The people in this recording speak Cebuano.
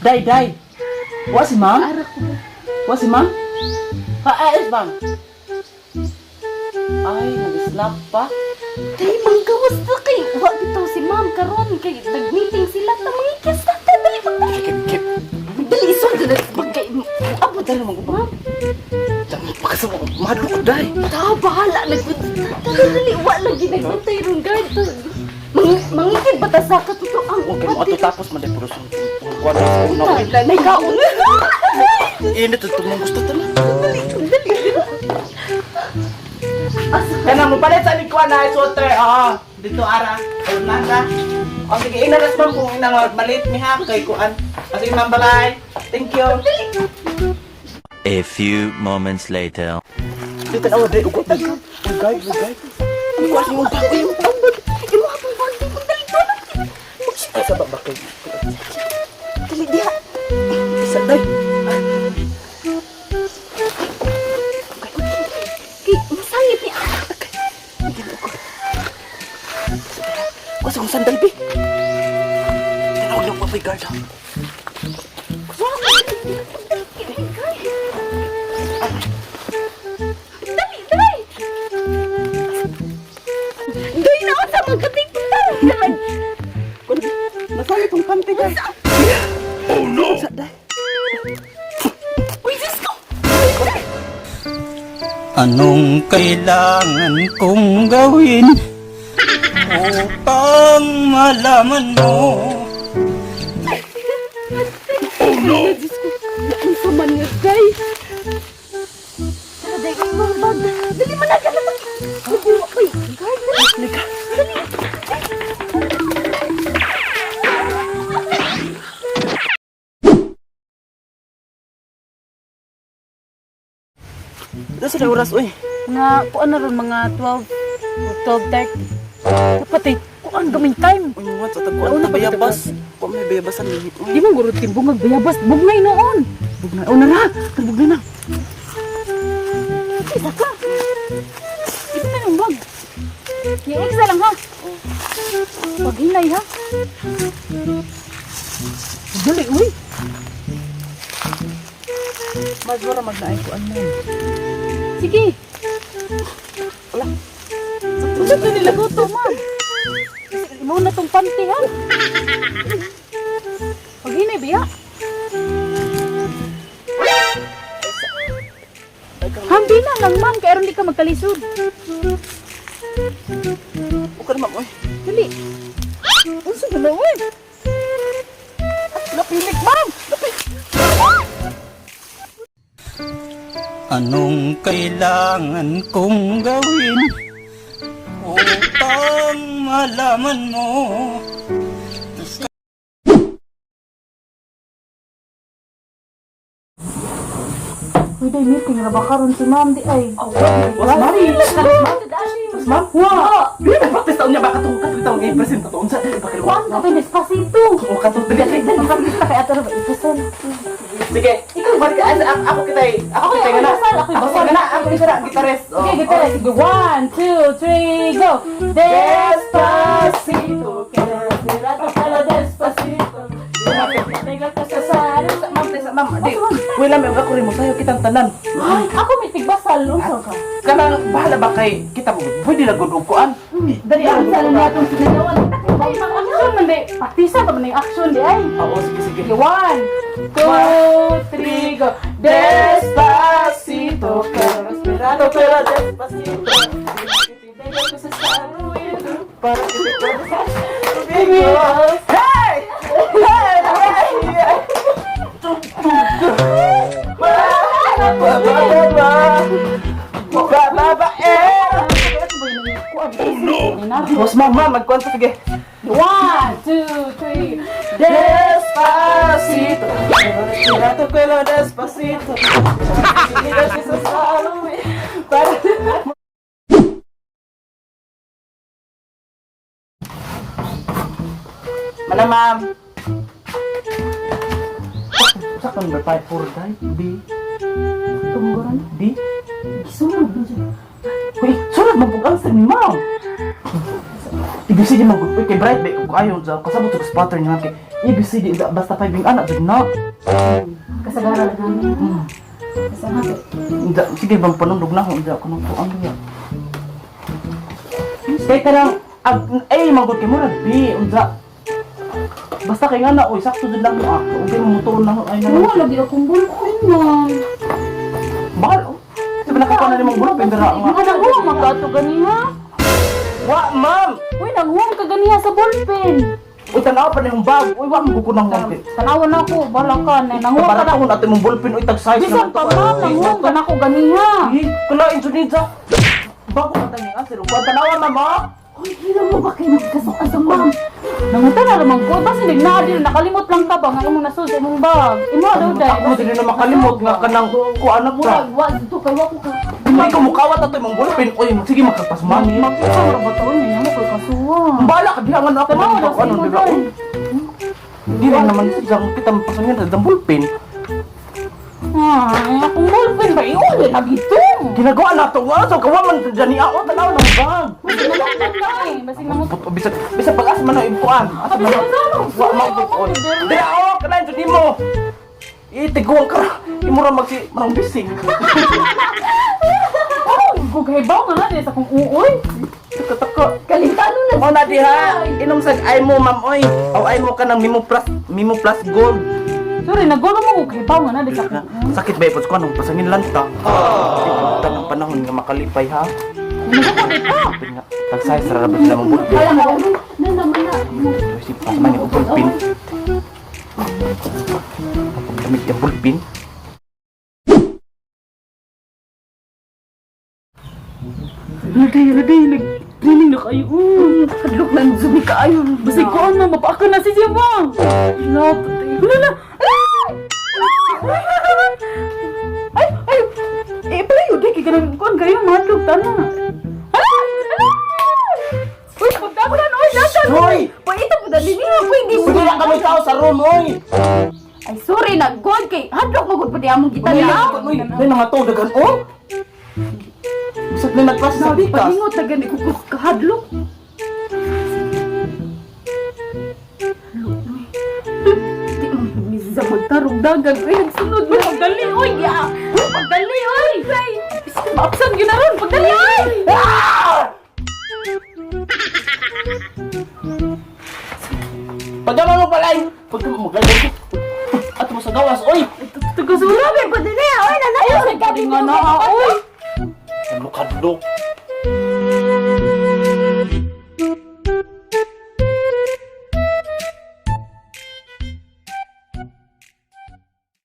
Day, day. Wa si ma'am? Ara ko ba? Wa si ma'am? Ha, ah, is ma'am. Ay, nag-snap pa. Day, manggawas na kay. Wa bitaw si ma'am karon kay nag-meeting sila ta mga kiss ta. Dali magdali. Kip, kip. Dali isod na bagay. Abo dali mag ma'am. Pakasama, mahadlok ko, day. Ta bahala na gud. Dali dali wa lagi nagbantay ron guard. Mangikid ba ta sa katotoang? Huwag kayo ato tapos man, day, pero sa kuwan sa una. Ay, lanay kaon. Init ito mong gusto tanan. Dali, dali. Asa Kana mo palit sa likuan na isoter. Oo, dito ara. Ayun na ka. O sige, inaras ma'am kung inang malit mi ha kay kuan. O sige ma'am, bye. Thank you. A few moments later. Dito na day ugot na. Ugay, ugay. Ang kuan mo ba kayo? Imo atong bag di dali dali. Asa ba ba kay? Dali diha. Isa day. Kay masangit ni Kuan sa kong sandal bi. Tanaw lang pa guard ha. Dali, dali. Dali na ako sa mga katiputan. Kuan masangit tong panty day. Oh no. Sa day. Uy, Diyos ko! Anong kailangan kong gawin upang malaman mo? Oh no! Diyos ko, ang sama niya, day. Tara, day, ay, mga bag. Dali, managa na mag... Mag-uwa, uy, guard, dali. Dali. Ito sa oras oy. Mga, kuan na ron, mga 12 o 12:30. Dapat eh, kuan gaming time. Uy, mga sa tagkuan na bayabas. Kuan may bayabasan ni. Di mo guro timbong bayabas, bugnay noon. Bugnay, oh nara, tara bugnay na. Isa ka. Ito na yung bag. Yung isa lang ha. Paghinay ha. Dali, uy. Mas mura magnaay kuan mo. Sige. Wala. Unsa to nila goto, ma'am? Imo na tong panty ha. Paghinay biya. Hambi na lang ma'am, kay aron di ka magkalisod. Ukan ma'am oy. Dali. Unsa ba na oy? Napilik ma'am. Napilik. Anong kailangan kong gawin upang malaman mo? Uy, day meeting ra ba karon si ma'am di ay. Was ma'am? Was ma'am? Wa. Di ba practice taon niya ba katong katong taon ngayon present taon sa dili ba kayo? Kuan ka ba despacito? O katong dili. Dali ka kay ato ra ba ipasal. Sige, ikaw balik ka ako kita eh. Ako Okay, kita ako nga na. basal, ako'y Ako basal. nga na, ako kita na gitarist. Oh. Okay, gitara. Sige, one, two, three, go! Despacito, quiero respirar tocarlo despacito. Tengo que cesar. Ma'am, tesa, ma'am, di. Wala may ako rin mo sayo kitang tanan. Ay, ako may tigbasal. Unsa ka? Kanang bahala ba kay kita mo? Pwede na gud og kuan. Dali Ang ang sala na itong sinagawan. Ay, mga action man di. Paktisa pa man yung action di ay. Oo, sige sige. Okay, one, two, three, go. Despacito, quiero respirar pero despacito. Para que te puedas Hey! Hey! Hey! Ba, ba, ba, ba. Ba, ba, ba, eh! Oh no! Boss, mama, magkwento, sige. One, two, three. Despacito, quiero respirar tu pelo despacito. Para Mana ma'am? Sa number 5 4 day D Tungguran. D. Gisunod na siya. Uy, sunod mo bugang sa ni ma'am. ABCD man gud, uy, kay bright ba ko kayo sa kasabot sa pattern nga kay ABCD basta 5 yung anak jud na. Kasagaran na namin. Basta nga to. Unsa, sige bang panundog na ko unsa kuno ko ano ya. Kay kanang ag ay man gud kay murag B unsa. Basta kay nga na oy sakto jud lang mo ah. Ug kay mo na ay na. Oo, lagi akong bulpin ma'am. Mahal oh. Di ba nakakuha na nimong bulpin dira nga. Mga nanguha magkato ganiha. Wa ma'am. Uy, nanguha ka ganiha sa bulpin. Uy tanaw pa nimong bag. Uy wa mo kukunang ma'am. Tanawan na ako, bala ka na. Nanguha ka Para na. ko natin mong bulpin uy tag size Bisan pa ma'am, nanguha ka na ako ganiha. Eh, kalain jud ni sa. Bago ka tani asir. Kuan tanawa ma'am ah. Uy, hila mo ba kayo nagkasok-asok ma'am? Nanguta na naman ko. Basta nagnadi, nakalimot lang ka ba nga imong nasud sa imong bag. Imo daw dahil. Ako dili na makalimot nga kanang kuan na ta. Murag, wa dito kay wa ko ka. May kumukawat ato imong bulpin. Uy, sige magkapasmani. Makita ra ba to niya mo kay kasuwa. Bala ka diha nga na ako Tanawa na sa ano imo dira. dahil. Di rin naman siya kita mapasangin sa bulpin. Ay, akong bulpin ba? Iuli lagi to. Ginagawa na to nga so kawa man dyan niya ako tanaw ng bag. Basig namutod na eh. Basig namutod. Bisag bisag pag asa man ang kuan. Asa man. Wa man kuan. Dira oh, kalain jud nimo. Itiguang ka. Imo ra magsi manang bising. Oh, gugaybaw nga na sa akong uoy. Taka-taka. Kalintano na. Mo na diha, inom sag ay mo ma'am oy. Aw ay mo ka ng Mimo Plus, Mimo Plus Gold. Sorry, nagulo mo gugaybaw nga na sa akong uoy. Sakit ba ipod ko anong pasangin lang ta. Tanang panahon nga makalipay ha. Tag size ra ba sila mong bulpin? Alam mo, na naman na. Si pasman yung bulpin. Gamit yung bulpin. Lagay, lagay, nag-training na kayo. Hadlok na ang zumi kaayo. Basig ko ano, mapaaka na si siya ba? Wala, patay. Wala na. Ay! Ay! Ay! Eh, palayo, di, kaya ganun, kuan kayo, mahadlok, tana. Ay! Ay! Uy, pagdagan, uy, dagan! Hoy! Paita po dali niya, pwede mo. Sige lang kami tao sa room oy. Ay, sorry na, God, kay hadlok mo gud pati among Uy, gitanaw. uy, may mga to dagan oh. Bisag na nagklase sa bikas. Pahingot na gani ko kahadlok. Di mo misa magtarong dagan. Uy, nagsunod mo. Pagdali, oy! Ya! Uy, pagdali, oy! Maapsan yun na ron! Pagdali, oy! Pagkama mo palay. Pagkama mo galay. Ato mo sa gawas oy. Tagasura! Grabe pa din eh. Oy, nanay, Ay, nga na, oy! Ano kadlok?